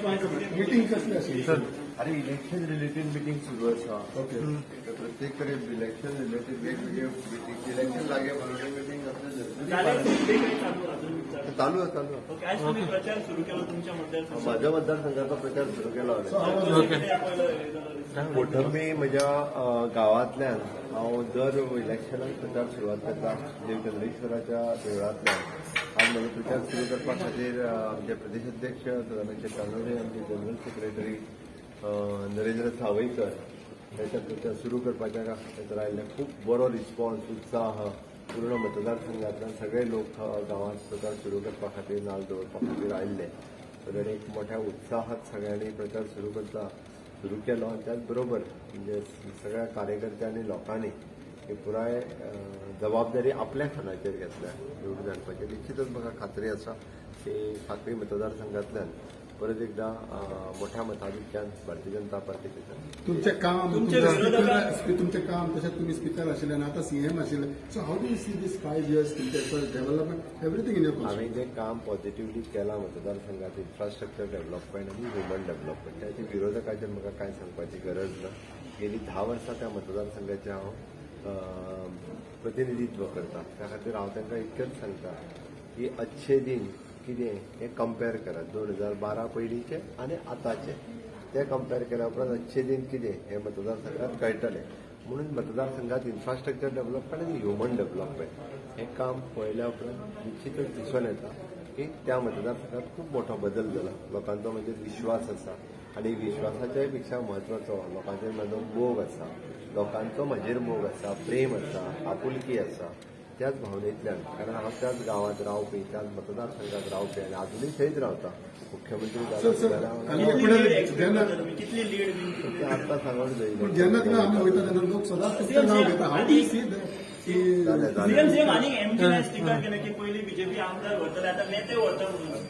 Meeting कसली आशिल्ली? अरे, इलेक्शन रिलेटेड मिटींग सुरू आसा. ओके. तर प्रत्येक कडेन इलेक्शन रिलेटेड वेगवेगळे मिटींग, इलेक्शन लागे म्हणून मिटींग आपलं जालें. जरुरी. ते काही चालू अजून विचार? चालू आहे, चालू आहे. ओके, आज तुम्ही प्रचार सुरू केला तुमच्या मतदारसंघात. माझ्या मतदारसंघाचा प्रचार सुरू केला हांवें. ओके. कोठंबी म्हज्या गांवांतल्यान हांव दर इलेक्शनाक प्रचार सुरवात करता, देव चंद्रेश्वराच्या देवळांतल्यान. आज म्हजो प्रचार सुरू करपा खातीर आमचे प्रदेश अध्यक्ष रमेश कानोडे, आमचे जनरल सेक्रेटरी नरेंद्र सावयकर हेच्या प्रचार सुरू करपाच्या खातीर आयिल्ले. खूब बरो रिस्पॉन्स, उत्साह पूर्ण मतदारसंघांतल्यान. सगळे लोक गांवांत प्रचार सुरू करपा खातीर, नाल दवरपा खातीर आयिल्ले. तर एक मोठ्या उत्साहात सगळ्यांनी प्रचार सुरू केलो आनी त्याच बरोबर म्हणजे सगळ्या कार्यकर्त्यांनी, लोकांनी ही पुराय जबाबदारी आपल्या खांदाचेर घेतल्या निवडून हाडपाची. निश्चितच म्हाका खात्री आसा की साखळी मतदारसंघातल्यान परत एकदा मोठ्या मताधिक्यान भारतीय जनता पार्टीचे तुमचें काम तुमचे तुमचें विरोधकां- तुमचें काम, तशेंच तुमी स्पिकर आशिल्ले आनी आतां सीएम आशिल्ले, so how do you see this 5 years तुमचें डेव्हलपमेंट, एवरीथींग इन your? हांवें जें काम पॉझिटिवली केलां मतदारसंघात, इन्फ्रास्ट्रक्चर डेव्हलपमेंट आनी ह्युमन डेव्हलपमेंट, ताचे विरोधकाचेर म्हाका कांय सांगपाची गरज ना. गेली 10 वर्सां त्या मतदारसंघाचें हांव प्रतिनिधित्व करता. त्या खातीर हांव तांकां इतकेंच सांगता की अच्छे दिन कितें हें कंपेर करात, 2012 पयलींचे आनी आतांचे. ते कंपेर केल्या उपरांत अच्छे दिन कितें हें मतदारसंघात कळटलें. म्हणून मतदारसंघात इन्फ्रास्ट्रक्चर डेव्हलपमेंट आनी ह्युमन डेव्हलपमेंट हें काम पळयल्या उपरांत निश्चितच दिसून येता की त्या मतदारसंघात खूब मोठो बदल जाला. लोकांचो म्हणजे विश्वास आसा आनी विश्वासाच्याय पेक्षा म्हत्वाचो लोकांचेर म्हजो मोग आसा. लोकांचो म्हजेर मोग आसा, प्रेम आसा, आपुलकी आसा. त्याच भावनेंतल्यान, कारण हांव त्याच गांवांत रावपी, त्याच मतदारसंघात रावपी आनी आजुनूय थंयच रावता. मुख्यमंत्री सर, सर, जालो जाल्यार आनी कितली पूण लीड एक्सपेक्ट जेन्ना करता तुम्ही? कितली लीड बीन कितली? ते आत्तां सांगून पूण जायना. जेन्ना तेन्ना आमी वयता तेन्ना लोक सदांच तुमचें नांव घेता. How do you see की जालें, जालें. सीएम, सीएम, आनी एमजी टीका केल्या की पयली बीजेपी आमदार व्हरतले, आतां नेते व्हरता म्हणून.